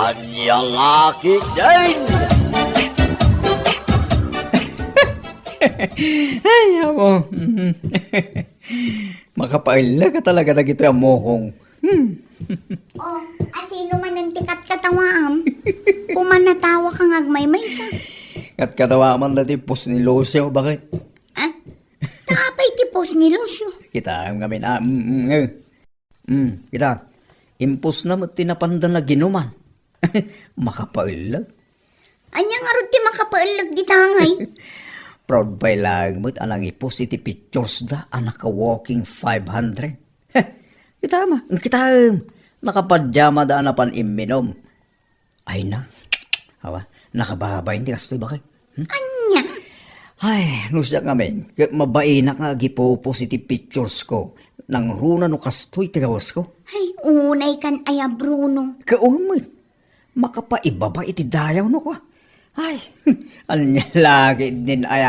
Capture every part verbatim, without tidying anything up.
Ania nga ketdin? Ay, amo. Makapaellek talaga dagitoy a mokong. Hmm. O, asino manen ti katkatawaam? Koma natawaka nga agmaymaysa. Katkatawaam daytoy post ni Lucio, bakit? Ah? Ta apay ti post ni Lucio? Kitaem ngamin, ah, mm, mm, eh. Mm, kita. Imposna met ti napanda naginuman. Makapaellek. Ania ngarud ti makapaellek dita ngay? Proud pay laeng met a nangipost iti pictures da a naka-walking five hundred. Heh, kita ma, kitaem, nakapadyamada a napan imminom. Ay na, awa, nakababain ti kastoy, bakit? Hmm? Ania? Ay, no siak ngamin, ket mabainak nga agipupos iti pictures ko, nangruna no kastoy ti gawasko. Ay, unay kan aya, Bruno. Kaumot. Makapaibaba iti dayaw no kua. Ay, ania lagi din aya.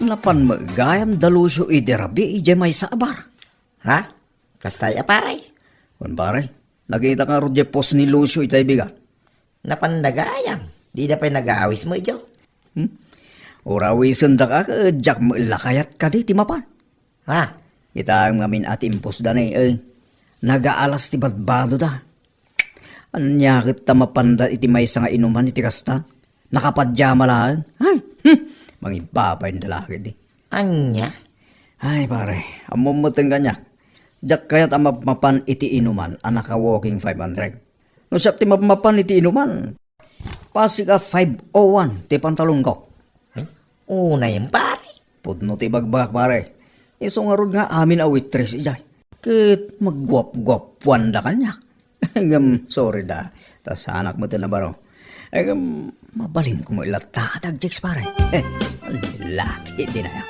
Napan met gayam da Lucio idi rabii idiay maysa a bar. Ha? Kastay a, pare? Wen, pare. Nakitak ngarud diay post ni Lucio itay bigat. Napan da gayam. Dida pay nagaawis met idiay. Hmm? Urawisen daka ket diak met lakayat kadi ti mapan. Ha? Kitaem ngamin a ti imposda ni, eh. Nagaalas ti badbadoda. Ania ket ta mapanda iti maysa nga inuman iti kasta? Nakapadyama laeng. Ay, hmm, mangibabain da lagi di. Ania? Ay, pare, ammom met kaniak. Diak kayat a mapmapan iti inuman a naka-walking five hundred. No siak ti mapmapan iti inuman, pasig a five oh one ti pantalonko. Ay, unay, pare. Pudno ti ibagbagak, pare. Isu ngarud nga amin a waitress idiay. Ket magguapguapuanda kaniak. Ngem, sorry da. Ta saanak met a nabaro. Ngem, mabalinko met latta a tagteks, pare. Eh, laki din aya.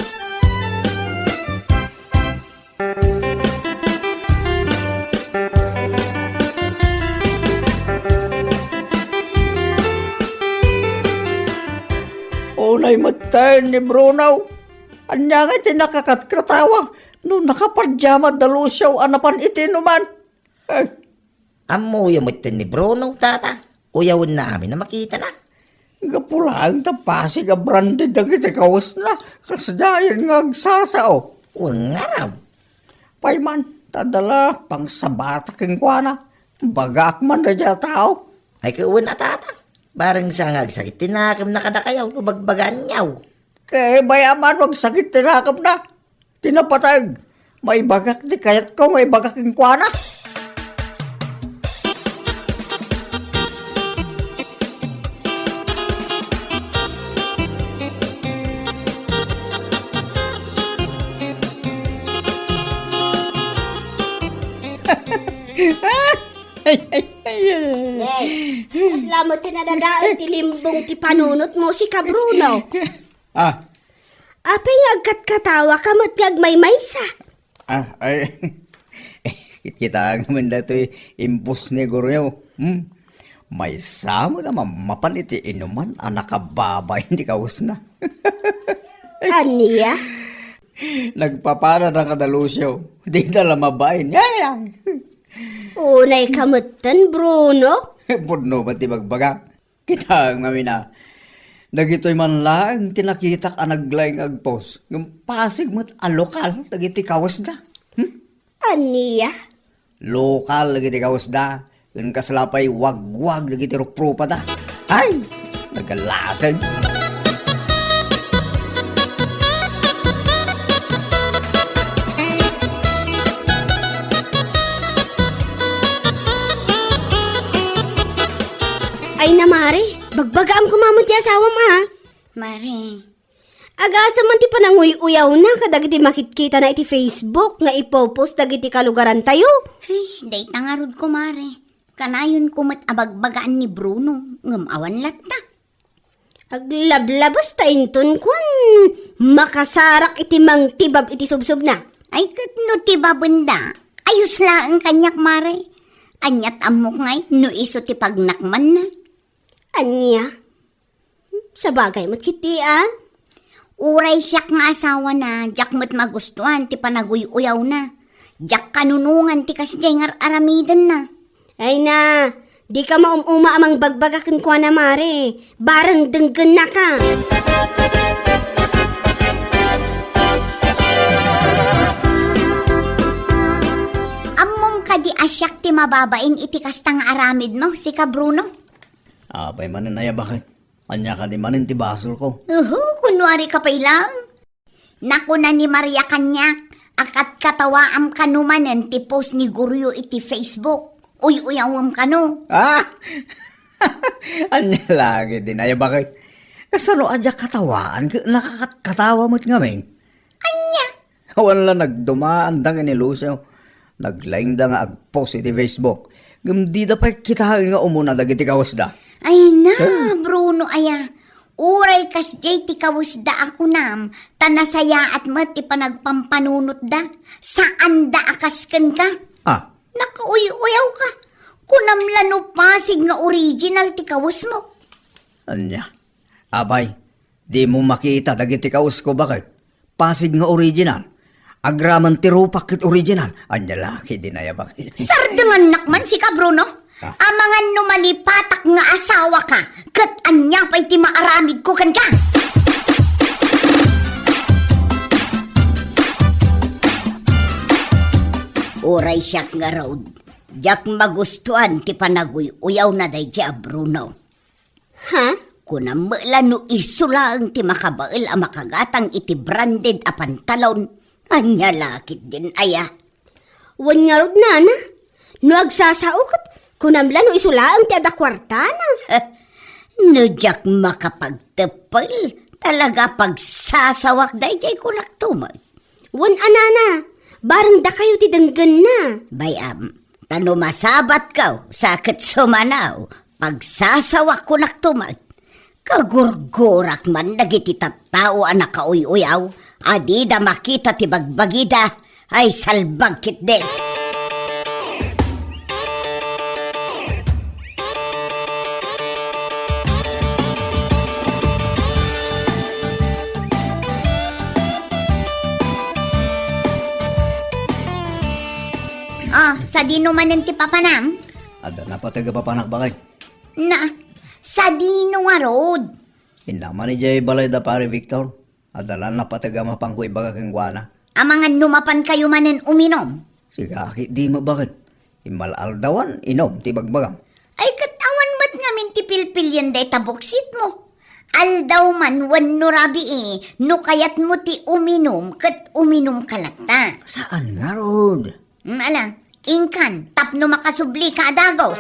Unay met ni Bruno. Ania nga ti nakakatkatawa no nakapadyama da Lucio a napan iti inuman? Eh. Ammoyo met ni Bruno, tata. Uyawenna amin a makitana. Gapu laeng ta pasig a branded dagiti kawesna, kasdiayen nga agsasao. Wen ngarud. Pay man, ta adda la pangsabata kenkuana. Bagak man daydiay a tao. Ay, ket wen a, tata. Bareng sa nga agsakit ti nakemna kadakayo no bagbagaanyo. Ket bay-am a no agsakit ti nakemna. Ti napateg, maibagak ti kayatko nga ibaga kenkuana. Ay, ay, ay, ay. Nay, kasla met ti nadadael ti limbong ti panunotmo, sika, Bruno. Ah. Apay nga agkatkatawaka met nga agmaymaysa? Ah, ay. Kitkitaem ngamin daytoy imposna, Bruno. Hmm? Maysa met a mammapan iti inuman a nakababain ti kawesna. Ania? Nagpapanada kada Lucio. Dida la mabain. Ay, ay. Unayka metten, Bruno? Pudno met ti bagbaga. Kitaem ngamin a, dagitoy man laeng ti nakitak a naglaing agpost, ngem pasig met a lokal dagiti kawesda. Hmm? Ania? Lokal dagiti kawesda, ken kasla pay wagwag dagiti ruprupada. Ay! Nagalasen! Ay na, Mare, bagbagaam koma met ti asawam, a. Mare. Agasem man ti pananguy-uyawna kadagiti makitkitana iti Facebook nga ipopost dagiti kalugarantayo. Ay, dayta ngarud, kumare. Kanayonko met a bagbagaan ni Bruno, ngem awan latta. Aglablabas ta inton kuan, makasarak iti mangtibab iti subsubna. Ay, ket no tibabenda, ayos laeng kaniak, mare. Aniat ammok ngay no isu ti pagnakmanna. Ania? Sabagay met ketdi, a? Uray siak nga asawana, diak met magustuan ti panaguy-uyawna. Diak kanunongan ti kasdiay nga ar-aramidenna. Ay na, dika maum-uma a mangbagbaga kenkuana, Mare. Bareng denggennaka. Ammom kadi a siak ti mababain iti kasta nga aramidmo, sika Bruno? Apay manen aya, baket? Ania kadi manen ti basolko? Uhu, kunnuarika pay laeng. Nakuna ni Maria kaniak a katkatawaam kano manen ti post ni Gurio iti Facebook. Uy-uyawem kano. Ah! Ania la ketdin aya, baket? Kasano a diak katawaan ket nakakatkatawa met ngamin? Ania? Awan la nagdumaan dagiti Lucio. Naglaingda nga agpost iti Facebook. Ngem dida pay kitaen nga umuna dagiti kawesda. Ay na, Eh? Bruno aya. Uray kasdiay ti kawesda a kunam, ta nasayaat met ti panagpampanunotda. Saanda a kas kenka. Ah. Nakauy-uyawka. Kunam la no Pasig nga original ti kawesmo. Ania? Apay, dimo makita dagiti kawesko, baket? Pasig nga original. Agraman ti rupak ket original. Ania la ketdin aya, baket? Sardengannak man sika, Bruno. Ah. Amangan no malipatak nga asawaka, ket ania pay ti maaramidko kenka? Uray siak ngarud, diak magustuan ti panaguy-uyawna daydiay a Bruno. Ha? Kunam met la no isu laeng ti makabael a makagatang iti branded a pantalon. Ania la ketdin aya? Wen ngarud, nana. No agsasao ket kunam la no isu laeng ti adda kuartana. No diak makapagteppel, talaga pagsasawak daydiay kunakto met. Wen a, nana, bareng dakayo ti denggenna. Bay-am, ta no masabatko, sa ket sumanaw, pagsasawak kunakto met. Kagurgurak man dagiti tattao a nakauy-uyaw a dida makita ti bagbagida. Ay, salbag ketdi. Ah, sadino manen ti papanam? Adda napateg a papanak, baket. Na, sadino ngarud? Inna man idiay balay da Pare Victor. Adda la napateg a mapanko ibaga kenkuana. Amangan no mapankayo manen uminum? Sika ketdi met, baket. Immal-aldawan, inum ti ibagbagam. Ay, ket awan met ngamin ti pilpilian dayta buksitmo. Aldaw man wenno rabii, no kayatmo ti uminum, ket uminumka latta. Saan ngarud? Mm, ala, inkan, tapno makasublika a dagus.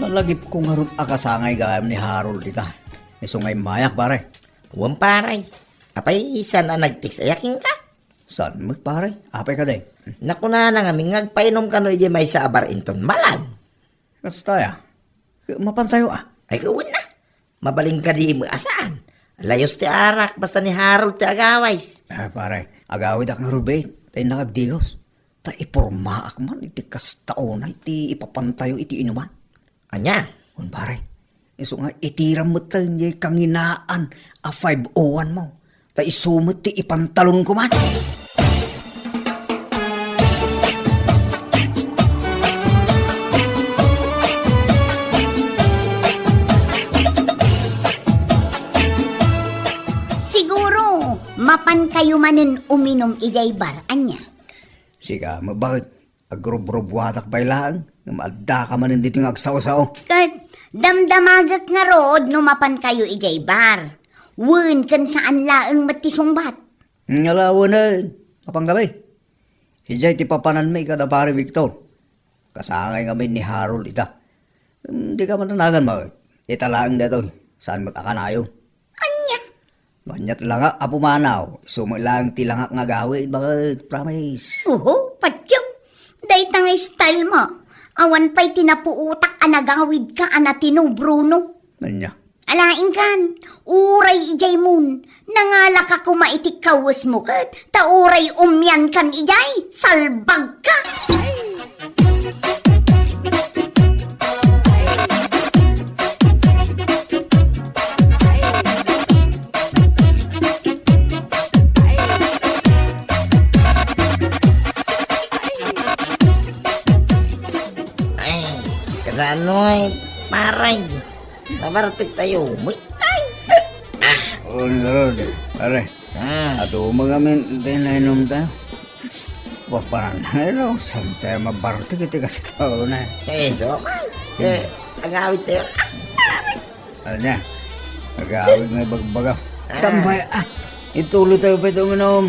Nalagipko ngarud a kasangay gaem ni Harold ita. Isu nga immayak, pare. Wen, pare. Apay, saan a nag-text aya kenka? Saan met, pare? Apay kadi? Nakunana ngamin nga agpainum kano idiay maysa a bar inton malan. Kasta aya? Mapantayo a? Ay, wen a. Mabalin kadi met a saan? Layus ti arak, basta ni Harold ti agawis. Ah, pare, agawidak ngarud, ta innak agdigos. Ta ipormaak man iti kasta unay ti ipapantayo iti inuman. Ania? Wen, pare, isu nga itiram met ta idiay kanginaan a five oh one mo. Ta isu met ti ipantalonko man. Siguro, mapankayo manen uminum idiay bar, ania? Sika, mabaket. Agrubrubuatak pay laeng, ngem addaka manen ditoy nga agsao-sao. Ket damdamagek ngarud no mapankayo idiay bar. Wen, ken saan laeng met ti sungbat. Ngala wenen, mapankabi. Idiay ti papananmi kada Pare Victor. Kasangay ngamin ni Harold ita. Ngem dika madanagan, maket. Ita laeng daytoy, saan met a kanayon. Ania? No aniat langak a pumanaw, isu met laeng ti langak nga agawid, baket, promise. Oho, patiem. Dayta nga style mo. Awan pay ti napuotak a nagawidka a natino, Bruno. Ania? Ala, inkan, uray idiay mon, nangalaka koma iti kawesmo ket, ta uray umiankan idiay, salbagka! Ay, kasano ay, paray? Nabartek tayo. Ay! Ah! O, Rod, pare. Ah. Adu man ngamin, di nainom tayo. Papanan na ilo, saan tayo mabartek iti kasta una? Eh, so, eh, agawid tayo. Ania? Agawid nga ibagbaga. Ah. Tambay, ah. Ituloy tayo pa iti uminom.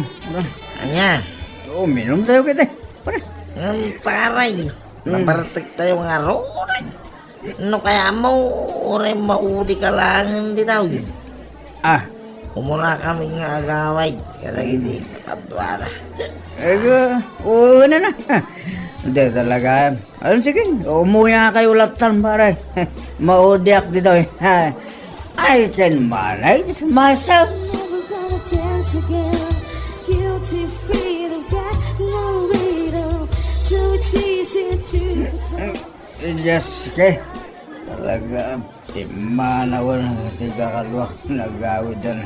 Ania? Uminom tayo kiti. Pare. Ang paray. Hmm. Nabartek tayo nga ro. No kayatmo, uray maudi ka laeng ditoy. Ah. Umuna kami nga agaway, kadagiti kaduana. Ego, una na. Di talaga. Ay, sige, umuya kayo latan, pare. Maudiak ditoy. I can manage myself. Never gonna dance again. Guilty feet, I've got no rhythm. Too easy to pretend. Diyos ko, talaga, imanawan ti kakaduak nga agawidan.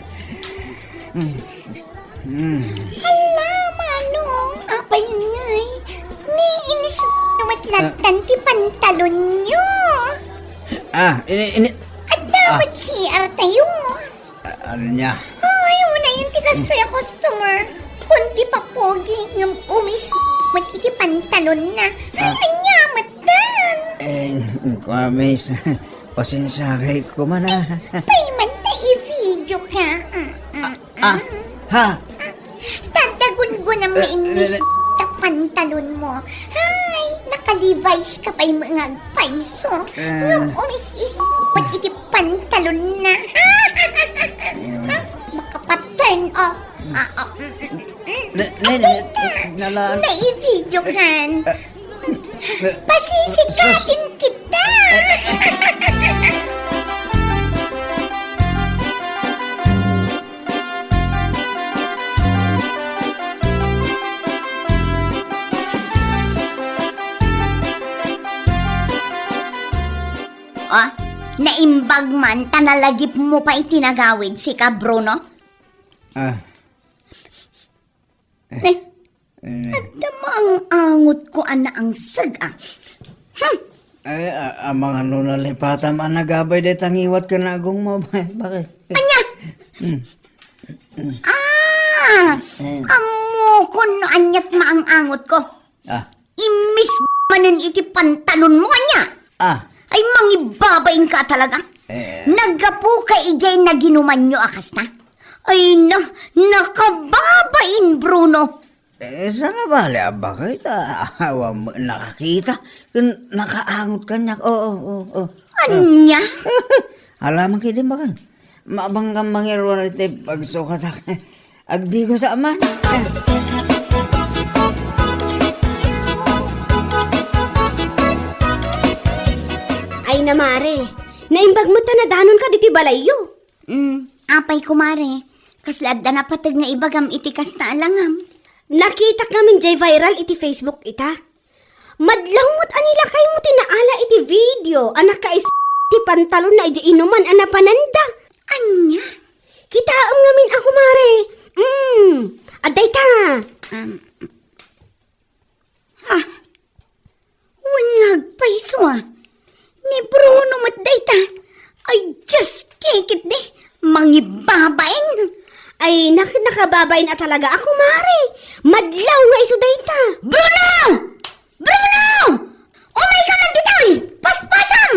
Hmm. Hala, Manong, apay ngay? Ni inis met lattan ti pantalonyo. Ah, ini, ini, Adda ah. Met C R tayo. A-, ania? Ay, unayen ti kastoy a customer. Kundi papogi ngem umis met iti pantalonna. Ay, ah. Ania met dan? Eh, kua, miss. Pasensiaak koma a. Pay man ta i-video ka. Mm, mm, ah, mm. Ha? Tadda gungunam nga eh, imis eh, ta pantalon mo. Ay, naka-Levi's ka pay nga agpayso. Eh. Ngem umis-is met iti pantalonna. Makapatay, oh. Ah, oh, mm, mm, mm. Ne-, ne-, ne-, Apay ta, nala-, naibidyukan. Eh, eh, Pasisikatin kita. Oh, naimbag man ta nalagipmo pay ti nagawid, sika, Bruno? Ah. Eh. Eh. Adda maang-angotko a naangseg, ah. Hmm. Eh, a-, amangan no nalipatam a nagabay dayta ngiwat ken agongmo. Bakit? Ania? Hmm. Ah! Hmm. Ammokon no aniat maang-angotko. Ah. Immis manen iti pantalonmo, ania? Ah. Ay, mangibabain ka talaga. Eh. Naggapu ka idiay naginumanyo a kasta? Ay na, nakababain, Bruno. Eh, saan nga bale a bakit? Ah, awan mo nakakita. Kun nakaangot kaniak. Oo, oo, oo. Ania? Alamang kidi bakan. Mabangkam mangiruar iti pagsukatak. Agdigo sa aman. Ay na, mare. Naimbag met ta nadanonka ditoy balayyo. Mm, apay, kumare, kasla adda napateg nga ibagam iti kasta a langam? Nakitak ngamin jay viral iti Facebook ita. Madlaw met a ni lakaymo ti naala iti video a nakaisp ti pantalonna idiay inuman a napananda. Ania? Kitaem ngamin a, kumare. Mm, adda ita. Um, Ha? Wen nga agpayso a. Ni Bruno met dayta. Ay, Diyos, kikit di. Mangibabain. Ay, nak-, nakababain a talaga a, kumare. Madlaw nga isu dayta. Bruno! Bruno! Umay ka man ditoy! Paspasam!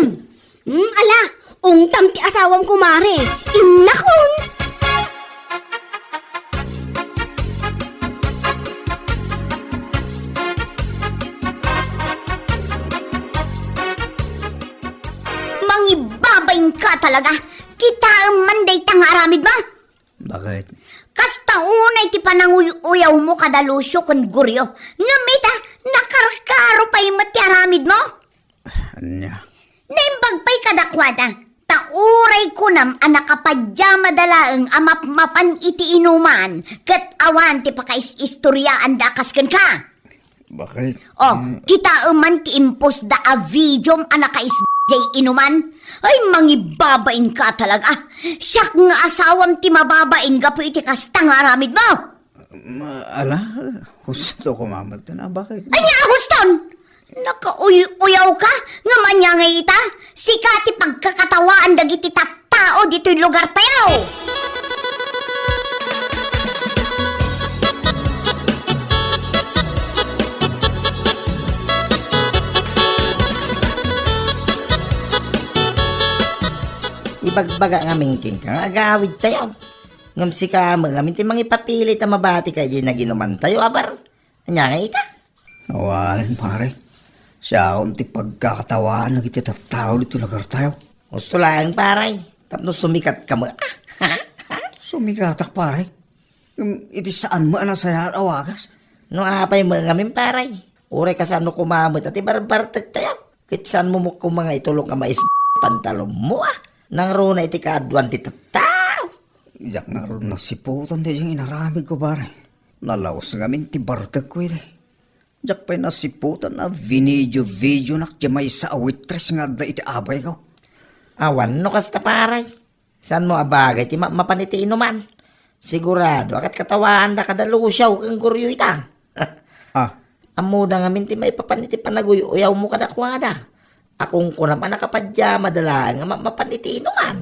Hmm, ala, ungtam ti asawam, kumare. Innakon! Mangibabain ka talaga. Kitaem man dayta nga aramid mo. Bakit? Kasta unay ti pananguy-uyawmo kada Lucio ken Gorio. Ngem ita, nakarkaro pay met ti aramidmo. Ania? Naimbag pay kadakuada, ta uray nam a nakapadyamada laeng a mapmapan iti inuman, ket awan ti pakais-istoriaanda a kas kenka. Bakit? Oh, mm. Kitaem man ti impostda a videom a nakaisbay inuman. Ay, mangibabain ka talaga. Siak nga asawam ti mababain gapu iti kasta nga aramid mo. Ma-, ala, husto ko, Mama, ito na, bakit? Ania, huston? Nakauy-uyaw ka? Ngem ania ngay ita? Sika ti pagkakatawaan dagiti tattao ditoy lugar tayo! Ibagbaga ngamin kenka nga agawid tayo. Ngem sika met ngamin ti mangipapilit a mabati kay di naginuman tayo, abar. Ania nga ita? Awanen, pare. Siakon ti pagkakatawaan dagiti tattao ditoy lugar tayo. Husto laeng, pare. Tapno sumikat ka met. Sumikatak, pare. Ngem iti saan met a nasayaat a wagas? No apay met ngamin, pare. Uray kasano koma met a ti barbartek tayo. Ket saan mo met koma nga itulok nga mais pantalon mo, ah. Nangruna iti kaaduan ti tattao. Diak ngarud nasiputan ti inaramid ko, pare. Nalaus ngamin ti bartek ko idi. Diak pay nasiputan a vinidio-vidionak ti maysa a waitress nga adda iti abayko. Awan no kasta, pare. Saan mo a bagay ti ma-, mapan iti inuman? Sigurado a ket katawaanda kada Luciaw ken Goryo ita. Ah. Ammoda ngamin ti maipapan iti panaguy-uyawmo kadakuada. A kunkunam a nakapadyamada laeng nga ma-, mapan iti inuman.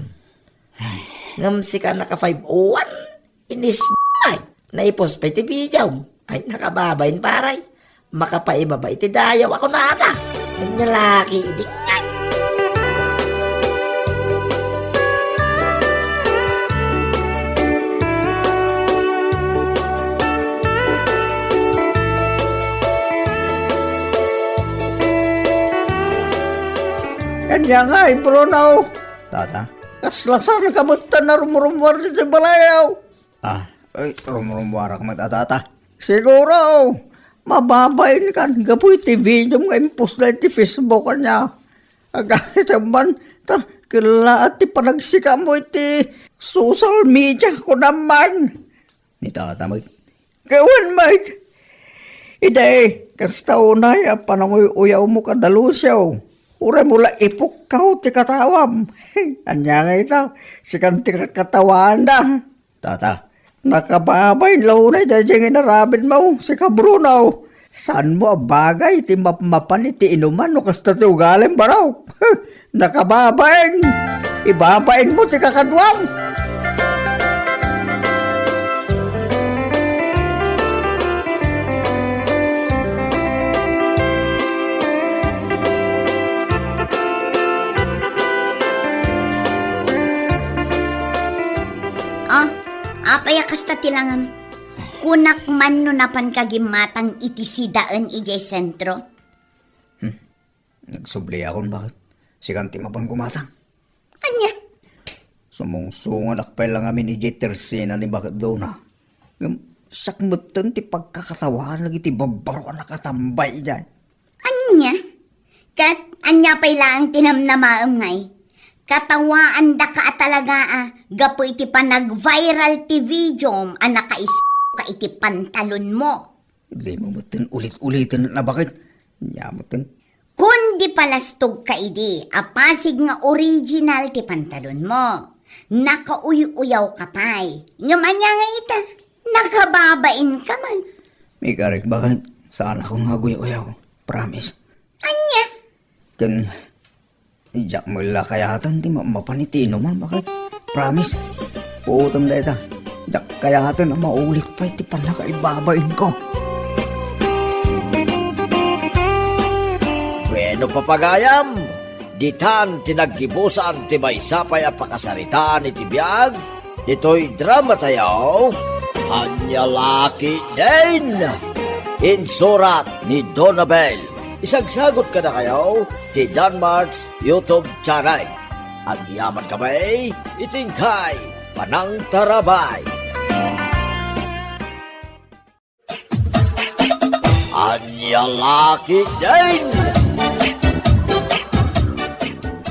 Ngem sika naka five oh one, inis bay. Naipos pay ti video. Ay, nakababain, paray. Makapaibaba iti dayaw a kunada. Ania laki idi ngay. Ania ngay, Bruno? Tata? Kasla saan ka met ta narumrumuar ditoy balayaw? Ah, ay, rumrumuarak met a, Tata. Siguro, mababain kan gapu iti videom nga impostda iti Facebook ania. Agayat man, ta, kellaat ti panagsikam mo iti social media, kunam man. Ni Tata met. Ket wen met. Idi, kasta unay a pananguy-uyawmo kada Lucio. Uray mo la ipukkaw ti katawam. Ania nga ita, sikan ti katawaanda. Tata. Nakababain la unay daydiay nga inaramidmo, sika Bruno. Saanmo a bagay ti mapmapan iti inuman no kasta ti ugalim, barok? Nakababain. Ibabainmo ti kakaduam. Ah, apay a kasta ti langam? Kunak man no napanka gimmatang iti sidaen idiay sentro? Hmm. Nagsubliakon, baket. Sikan ti mapan gumatang. Ania? Sumungsungadak pay la ngamin idiay tersena ni Baket Dona. Ngem siak metten ti pagkakatawaan dagiti babbaro a nakatambay idiay. Ania? Ket ania pay laeng ti namnamaem ngay? Katawaandaka a talaga a gapu iti panag-viral ti videom a nakais-, ka iti pantalonmo. Dimo metten ulit-uliten a baket. Nia metten. Kundi palastogka idi a pasig nga original ti pantalonmo. Nakauy-uyawka pay. Ngem ania nga ita? Nakababainka man. Mikarek, baket. Saanakon nga aguy-uyaw. Promise. Ania? Ken, diak met la kayaten ti ma-, mapan iti inuman, baket. Promise. Puotem dayta. Diak kayaten a maulit pay ti pannakaibabainko. Bueno, papagayam, ditan ti naggibusan ti maysa pay a pakasaritaan iti biag ditoy drama tayo, Ania La Ketdin. Insurat ni Donabel. Isagsagot kadakayo ti Danmart's YouTube channel. Agyaman kami iti inkay panangtarabay. Ania La Ketdin!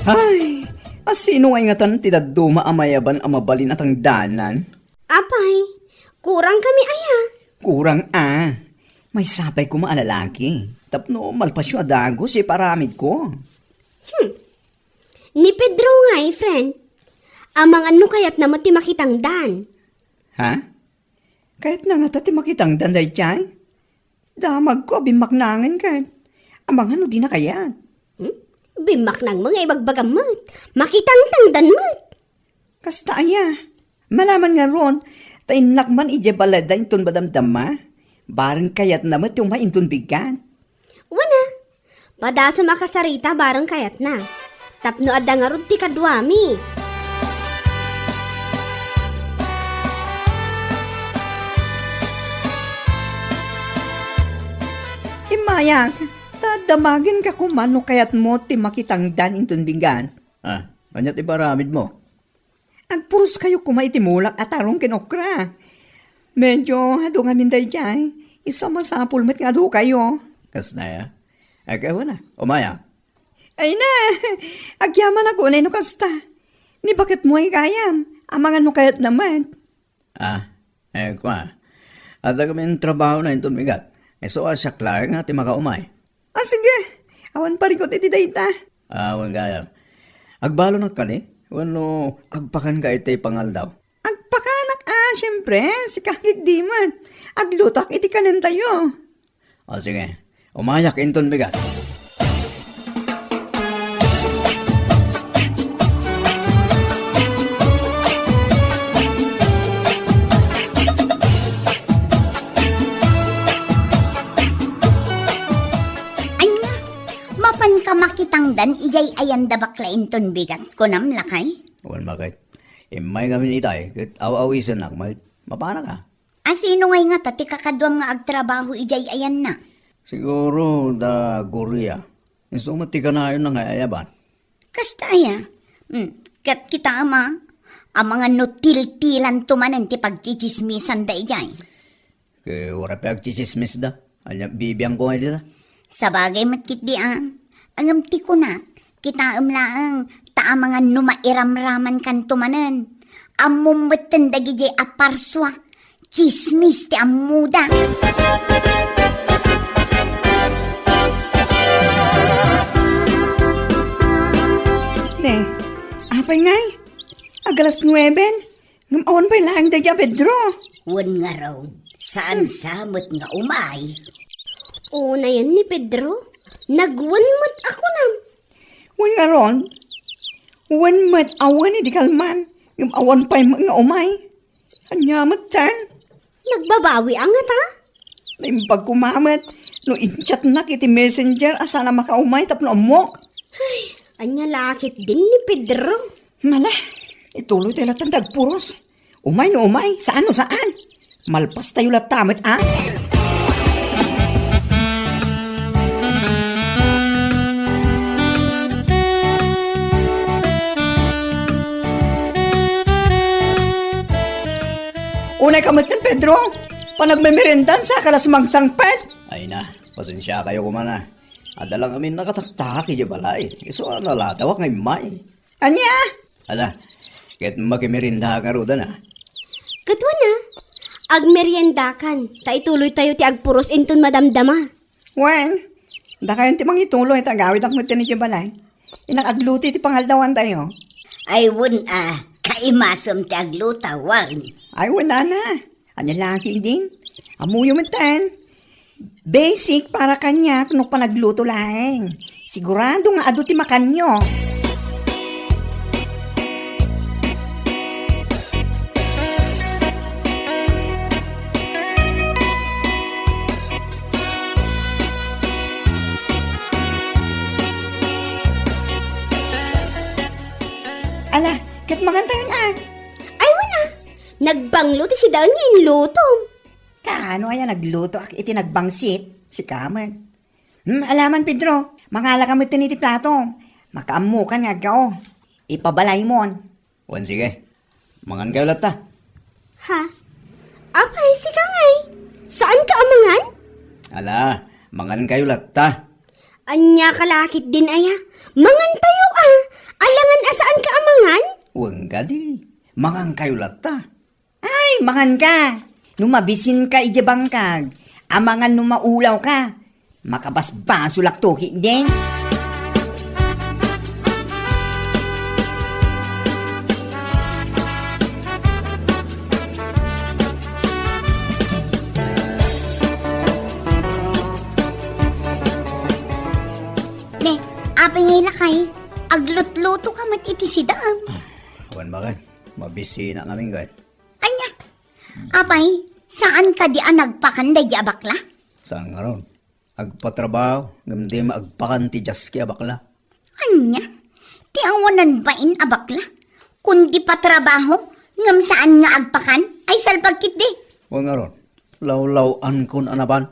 Ay, A sino ngay ngatan ti dadduma a mayaban a mabalin a tangdanan? Apay, kurang kami aya? Kurang a. Maysa pay koma a lalaki. Tapno malpasyo a dagus ya ipaaramidko. Hmm. Ni Pedro ngay, friend. Amangan no kayatna met ti makitangdan. Ha? Kayatna ngata ti makitangdan daydiay? Damagko a bimmaknangen ket. Amangan no dina kayat. Hmm? Bimmaknangmo nga ibagbagam met. Makitangtangdan met. Kasta aya. Malaman ngarud, ta innak man idiay balayda inton madamdama. Bareng kayatna met ti umay inton bigat. Wen a, padasem a kasarita bareng kayatna. Tapno adda ngarud ti kaduami. Immayak, ta damagenka koma no kayatmo ti makitangdan inton bigat. Ah, ania ti ipaaramidmo? Agpuroskayo koma iti mulak a tarong ken okra. Medyo adu ngamin daydiay. Isu a masapul met nga adukayo. Kasta aya? Ay, kaywana. Umaya. Ay na! Agyamanak unay no kasta. Ni baketmo ay gayam. Amangan no kayatna met. Ah, eh, kua. Adda kami trabahona inton bigat. Isu a siak laeng ti makaumay. Ah, sige. Awan parikut iti dayta. Ah, wen gayam. Agbalonak kadi? Wenno agpakanka iti pangaldaw? Agpakanak a, siempre. Sika ketdi met. Aglutoak iti kanentayo. Ah, sige. Umayak inton bigat. Ania, mapanka makitangdan idiay ayan da bakla inton bigat, kunam, lakay? Wen, bakit? Immay kami itay, ket aw-awisennak met. Mapanaka? A sino ngay ngata ti kakaduam nga agtrabaho idiay ayanna? Siguro da Gloria. Isu met ti kanayonna nga ayaban. Kasta aya? Hmm, ket kitaem a, amangan no tiltilanto manen ti pagtsitsismisanda idiay. Ket uray pay agtsitsismisda. Ania, bibiangko ngay dita? Sabagay met ketdi a. Ngem ti kunak, kitaem laeng, ta amangan no mairamramankanto manen. Ammom metten dagidiay a parsua, tsismis ti ammoda. Ne, apay ngay? Agalas nueben? Ngem awan pay laeng daydiay a Pedro. Wen ngarud, saan sa met nga umay? Unayen ni Pedro, nagwen met a kunam. Wen ngarud, wen met a wen idi kalman, ngem awan pay met nga umay. Ania metten? Nagbabawi a ngata? Naimbag koma met no i-chatnak iti messenger a saan a makaumay tapno ammok. Ay, ania la ketdin ni Pedro? Mala, ituloytayo latta ti agpuros. Umay no umay, saan no saan. Malpastayo latta met, a? Unay ka met ken Pedro, panagmemeriendan sa kala sumangsangpet. Ay na, pasensiakayo koma a. Adda lang amin nakataktak idiay balay. Isu a nalatawak nga immay. Ania? Ala, ket makimerienda ka ngaruden a. Ket wen a, agmeriendakan, ta ituloytayo ti agpuros inton madamdama. Wen, dakayon ti mangituloy, ta agawidak met idiay balay. Innak agluto iti pangaldawantayo. Ay, wen a, kaimasem ti agluto, wen. Ay, wen a. Ania la ketdin? Ammoyo metten. Basic para kaniak no panagluto laeng. Sigurado nga adu ti makanyo. Ala, ket mangantayon a. Ay, wen a. Nagbanglo ti sidaen nga inlutom. Kaano aya naglutoak iti nagbangsit? Sika met. Hmm, alaman, Pedro, mangalaka metten iti plato. Makaammokan nga agkao. Ipabalaymon. Wen, sige. Mangankayo latta. Ha? Apay, sika ngay? Saanka a mangan? Ala, mangankayo latta. Ania ka la ketdin aya? Mangantayo a. Alangan a saanka a mangan? Wen kadi, mangankayo latta. Ay, manganka! No mabisinka idiay bangkag, amangan no maulawka. Makabasbasolakto ketdin. Ne, apay ngay lakay, aglutlutoka met iti sidaam. Wen baket, mabisinak ngamin ket. Ania? Apay, saan kadi a nagpakan daydi a bakla? Saan ngarud? Agpatrabaho, ngem dayta met agpakan ti diaski a bakla. Ania? Ti awanan bain a bakla? Kundi patrabaho, ngem saan nga agpakan? Ay, salbag ketdi. Wen ngarud, lawlaw-ankon a napan.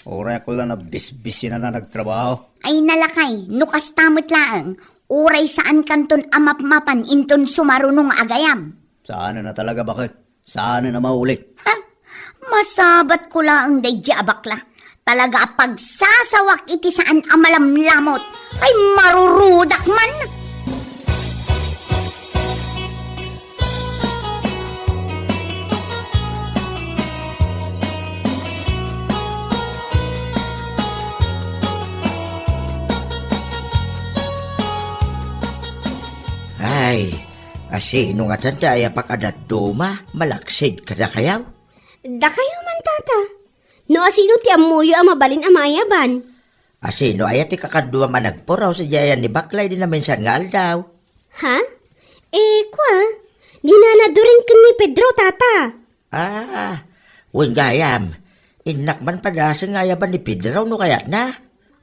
Uray ako la nabisbisinan a nagtrabaho. Ay, nalakay, no kasta met laeng, uray saankanton a mapmapan inton sumaruno nga agayam. Saanen a talaga, baket. Saanen a maulit. Ha? Masabatko laeng daydi a bakla. Talaga a pagsasawak iti saan a malamlamot. Ay, marurudak man! Ay, asino ngatan ti ayapak a dadduma, malaksid kadakayo? Dakayo man, tata. No asino ti ammoyo a mabalin a maayaban? Asino aya ti kakaduam a nagpuros idiay ayan ni bakla idi naminsan nga aldaw? Ha? Eh, kua, ni Nana Doreen ken ni Pedro, tata. Ah, wen gayam. Innak man padasen nga ayaban ni Pedro no kayatna.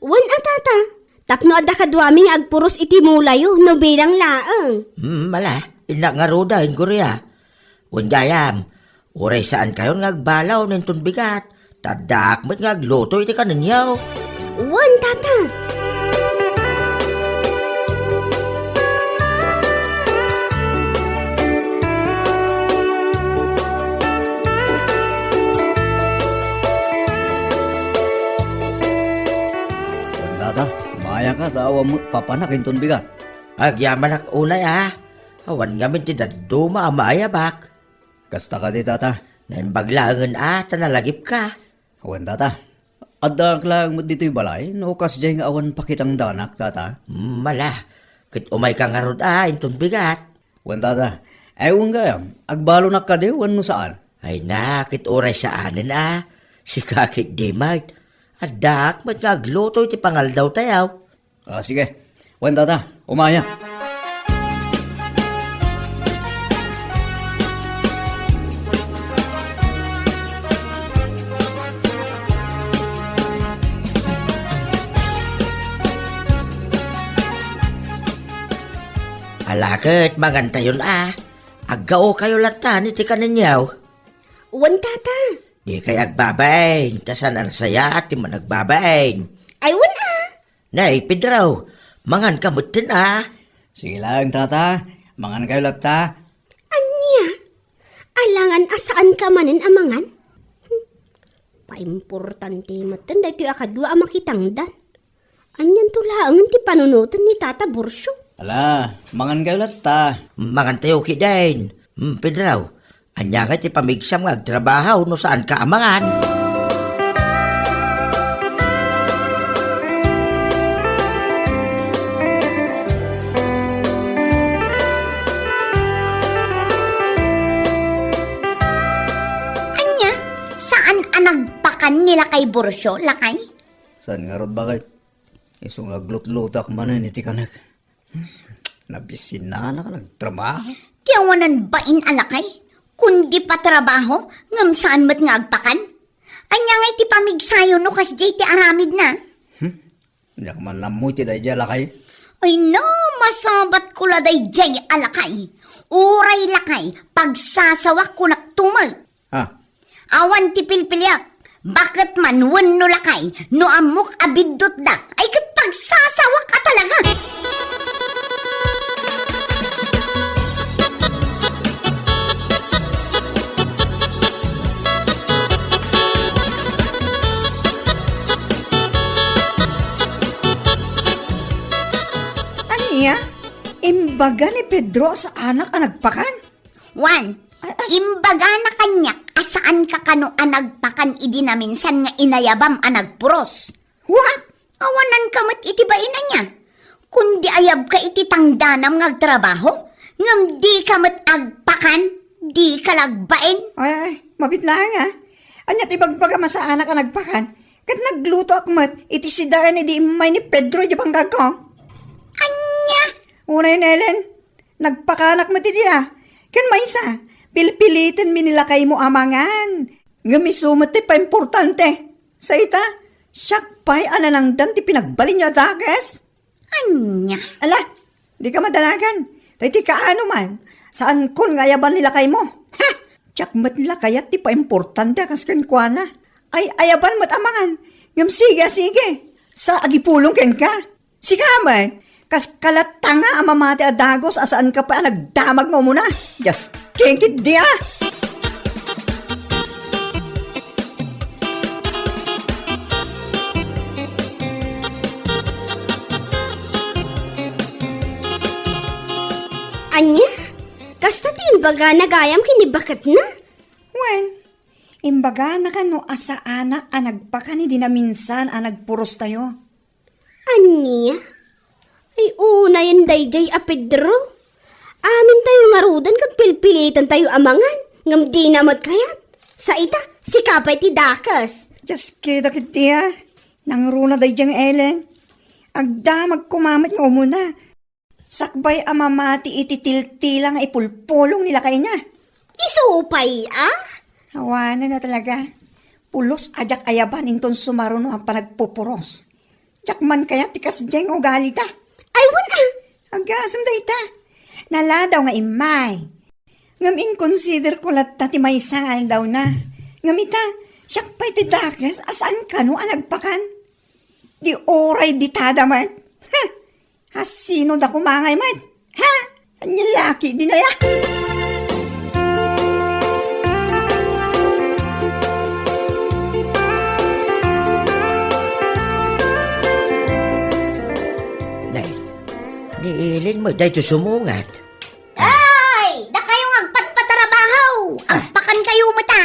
Wen a, tata, tapno adda kaduami nga agpuros iti mulayo no bilang laeng. Hmm, ala, innak ngaruden, Gloria. Wen gayam, uray saankayon nga agbalaw inton bigat, ta addaak met nga agluto iti kanenyo. Wen, tata. Wen, tata, maayaka ta awan met papanak inton bigat. Agyamanak unay a, awan ngamin ti dadduma a maayabak. Kasta kadi, tata? Naimbag laengen a, ta nalagipka. Wen, tata. Addaak laeng met ditoy balay, no kasdiay nga awan pakitangdanak, tata. Hmm, ala, ket umayka ngarud a, inton bigat. Wen, tata. Ay, wen gayam, agbalonak kadi, wenno saan? Ay na, ket uray saanen a. Sika ketdi met. Addaak met nga agluto iti pangaldawtayo. Ah, sige. Wen, tata, umaya. Ala ket, mangantayon a. Aggaokayo latta iti kanenyo. Wen, tata. Dikay agbabain, ta saan a nasayaat ti managbabain. Ay, wen a. Nay, Pedro, manganka metten a. Sige laeng, tata. Mangankayo latta. Ania? Alangan a saanka manen a mangan? Hmm. Paimportante metten daytoy a kadua a makitangdan. Anianto laengen ti panunoten ni Tata Borcio? Ala, mangankayo latta. Mangantayo ketdin. Hmm, Pedro, ania ngay ti pamigsam nga agtrabaho no saanka a mangan? Ania? Saan a nagpakan ni Lakay Borcio, lakay? Saan ngarud, baket? Isu nga aglutlutak manen iti kanek. Hmm, nabisinanak nagtrabaho. Ti awanan bain a lakay, kundi patrabaho, ngem saan met nga agpakan? Ania ngay ti pamigsayo no kasdiay ti aramidna? Hmm? Diak man ammo iti daydiay a lakay. Ay na, masabatko la daydiay a lakay. Uray lakay, pagsasawakko naktumek. Ah. Awan ti pilpiliek. Baket man wenno lakay, no ammok a biddutda, ay ket pagsasawak a talaga. Ania? Imbaga ni Pedro a saanak a nagpakan? Wen, ay, ay. Imbagana kaniak a saanka kano a nagpakan idi naminsan nga inayabam a nagpuros. What? Awananka met iti bain ania. Kundi ayabka iti tangdanam nga agtrabaho, ngem dika met agpakan, dika lagbain. Ay, ay, mabiit laeng, a. Ania ti ibagbagam a saanak a nagpakan? Ket naglutoak met iti sidaen idi immay ni Pedro idiay bangkagko. Ania? Unayen, Ellen, nagpakanak met idi, a. Ken maysa, pilpilitenmi ni lakaymo a mangan. Ngem isu met ti paimportante. Sa ita, siak pay a nanangdan ti pinagbalinyo a dakes? Ania? Ala, dika madanagan. Tay ti kaano man, saankon nga ayaban ni lakaymo. Ha? Diak met la kayat ti paimportante a kas kenkuana. Ay, ayaban met a mangan. Ngem sige, sige. Sa agipulong kenka. Sika met, kas kalatanga a mamati a dagus a saanka pay a nagdamag nga umuna. Just kinkit dia! Ania? Kasta ti imbagana gayam ken ni baketna? Wen, imbagana kano a saanak a nagpakan idi naminsan a nagpurostayo. Ania? Ay, unayen daydiay a Pedro. Amintayo ngaruden ket pilpilitentayo a mangan, ngem dina met kayat. Sa ita, sika pay ti dakes. Dios, kida ketdi, a. Nangruna daydiay nga Ellen. Agdamag koma met nga umuna. Sakbay a mamati iti tiltila nga ipulpulong ni lakayna. Isu pay, a? Awanen a talaga. Pulos a diak ayaban inton sumaruno a panagpupuros. Diak man kayat ti kasdiay nga ugalida. Ay, wen, a. Agasem dayta. Naladaw nga immay. Ngem inkonsiderko latta ti maysa nga aldawna. Ngem ita, siak pay ti dakes a saan kano a nagpakan. Di uray ditada met. Ha! Asino da kumangay met? Ha? Ania laki dinaya? Nay, ni Ellen met daytoy sumungat. Ay! Dakayo nga agpatpatrabaho! Ah. Agpakan kayo met, a!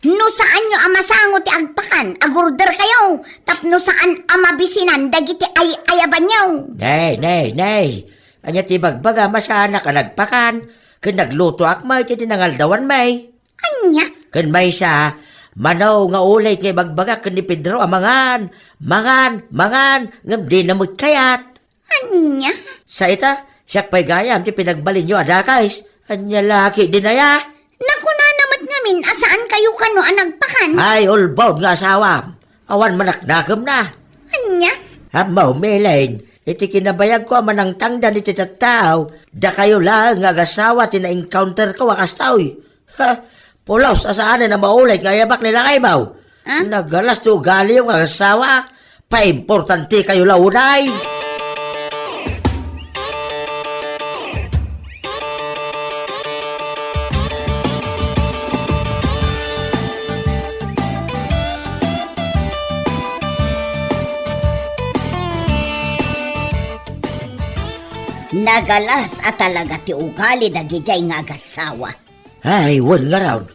No saanyo a masango ti agpakan, agorder kayo, tapno saan a mabisinan dagiti ay-ayabanyo. Nay, nay, nay. Ania ti ibagbagam a saanak a nagpakan, ken naglutoak met iti nangaldawan met? Ania? Ken maysa, mano nga ulit nga ibagbagak ken ni Pedro a mangan, mangan, mangan, ngem dina met kayat. Ania? Sa ita, siak pay gayam ti pinagbalinyo a dakes. Ania laki dinaya? Nakunana met ngamin a saan kayo kano a nagpakan. Ay, ulbod nga asawam. Awan manaknakemna. Ania? Ammo, Ellen, iti kinabayagko a manangtangdan iti tattao, dakayo laeng nga agasawa ti na-encounterko a kastoy. Ha? Pulos a saanen a maulit nga ayabak ni lakaymo. Ah? Nagalas ti ugaliyo nga asawa. Paimportante kayo la unay. Nagalas a talaga ti ugali dagidiay nga agasawa. Ay, wen ngarud.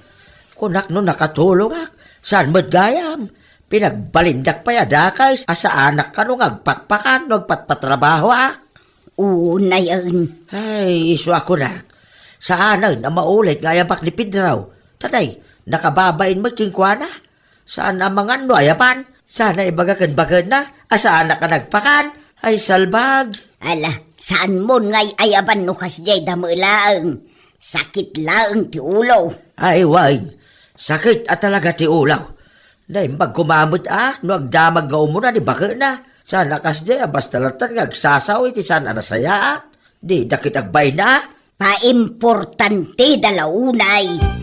Kunak no nakatulongak, saan met gayam? Pinagbalindak pay a dakes a saanak kano nga agpakpakan no agpatpatrabahoak. Unayen. Ay, isu a kunak. Saanen a maulit nga ayabak ni Pedro. Tatay, nakababain met kenkuana. Saan a mangan no ayaban? Saan a ibaga ken bakenna a saanak a nagpakan? Ay, salbag! Ala, saanmon nga ay-ayaban no kasdiay dame laeng. Sakit laeng ti ulo. Ay, wen. Sakit a talaga ti ulo. Naimbag koma met a no agdamag nga umuna ni bakenna. Saan a kasdiay a basta latta nga agsasao iti saan a nasayaat. Dida ket agbaina. Paimportante da la unay.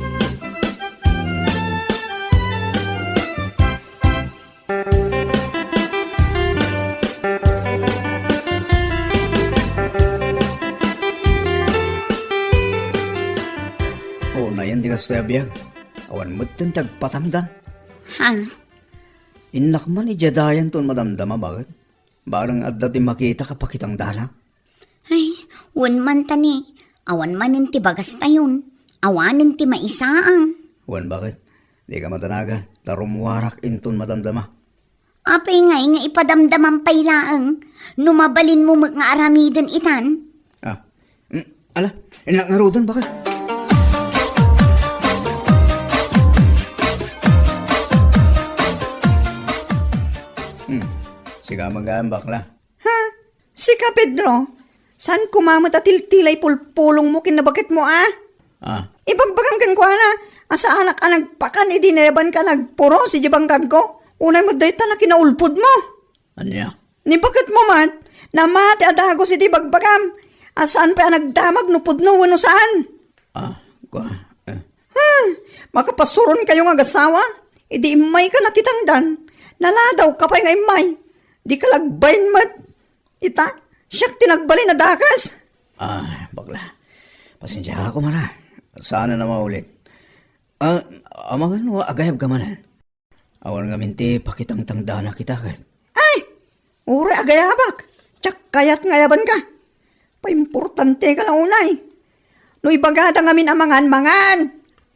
Unayen ti kastoy a biag. Awan metten ti agpatangdan. Ha? Innak man idiay dayanto madamdama, baket? Bareng adda ti makitak a pakitangdanak. Ay, Wen man ta ni, awan manen ti bagastayon, awanen ti maisaang. Wen, baket, dika madanagan, ta rummuarak inton madamdama. Apay ngay nga ipadamdamam pay laeng no mabalinmo met nga aramiden itan? Ah, mm, ala, innak ngaruden, baket. Hmm, sika magaan, bakla. Ha? Sika, Pedro? Saan koma met a tiltilay pulpulongmo ken nabaketmo, a? Ah. Ibagbagam kenkuana a saanak a nagpakan idi nayabanka nagpuros idiay bangkagko. Unay met dayta a kinaulpodmo. Ania? Ni baketmo met, namati a dagus idi ibagbagam a saan pay a nagdamag no pudno wenno saan. Ah, kua, eh. Ha? Makapasuronkayo nga agasawa? Idi immayka nakitangdan, naladawka pay nga immay. Dika la agbain met. Ita, siak ti nagbalin a dakas. Ah, bakla. Pasensiaak koma. Saan a maulit. Ah, amangan no agayabka manen. Awan ngamin ti pakitangtangdanak ita ket. Ay! Uray agayabak! Diak kayat nga ayabanka. Paimportanteka la unay. No ibagada ngamin a mangan, mangan.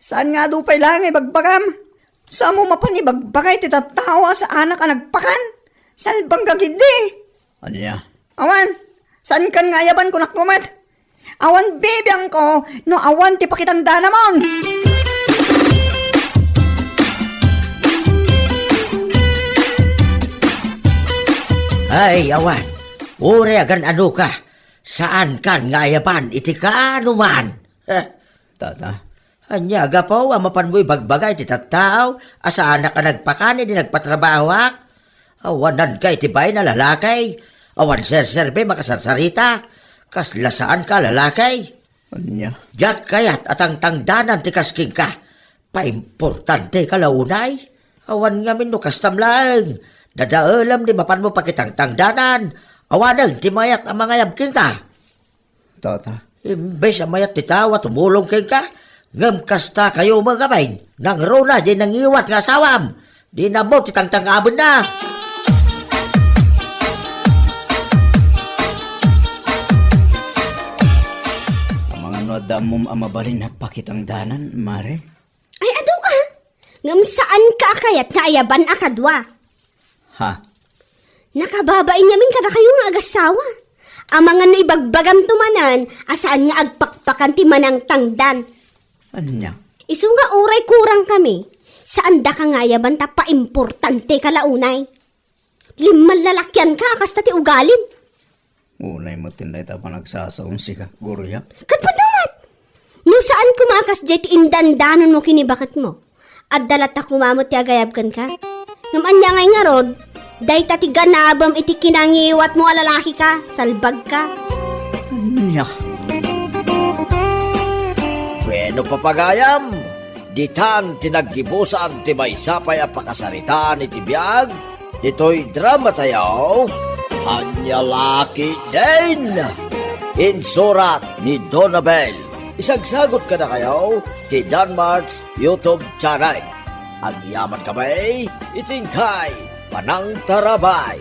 Saan nga adu pay laeng nga ibagbagam? Saanmo mapan ibagbagay ti tattao a saanak a nagpakan? Salbangka ketdi. Ania? Awan, saankan nga ayaban, kunak met. Awan bibiangko no awan ti pakitangdanamon. Ay, awan. Uray agan-anoka, saankan nga ayaban iti kaanoman. Eh. Tata, Ania, gapu a mapanmo ibagbagay ti tattao a saanak a nagpakan idi nagpatrabahoak? Awananka iti bain a lalaki. Awan serserbi makasarsarita. Kasla saanka a lalaki. Ania? Diak kayat a tangtangdanan ti kas kenka. Paimportanteka la unay. Awan ngamin no kastam laeng. Dadaelem ti mapanmo pakitangtangdanan. Awanen ti mayat a mangayab kenka. Tata. Imbes a mayat ti tao a tumulong kenka, ngem kasta kayo met a bain, nangruna diay nangiwat nga asawam. Dina ammo ti tangtang-abenna. Amangan no adda ammom a mabalin a pakitangdanan, Mare? Ay, adu a! Ngem saanka a kayat nga ayaban a kadua. Ha? Nakababain ngamin kadakayo nga agasawa. Amangan no ibagbagamto manen a saan nga agpakpakan ti manangtangdan. Ania? Isu nga uray kurangkami, saandaka nga ayaban ta paimportanteka la unay. Limman lalakianka a kasta ti ugalim. Unay met ti dayta a panagsasaon sika, Gloria. Ket pudno met! No saan koma a kasdiay ti indandanonmo ken ni baketmo, adda latta koma met ti agayab kenka. Ngem ania ngay ngarud, dayta ti ganabem iti kinangiwatmo a lalakika, salbagka. Ania? Bueno, papagayam, ditan ti naggibusan ti maysa pay a pakasaritaan iti biag ditoy dramatayo, Ania La Ketdin. Insurat ni Donabel. Isagsagut kadakayo ti Danmart's YouTube channel. Agyamankami iti inkay panangtarabay.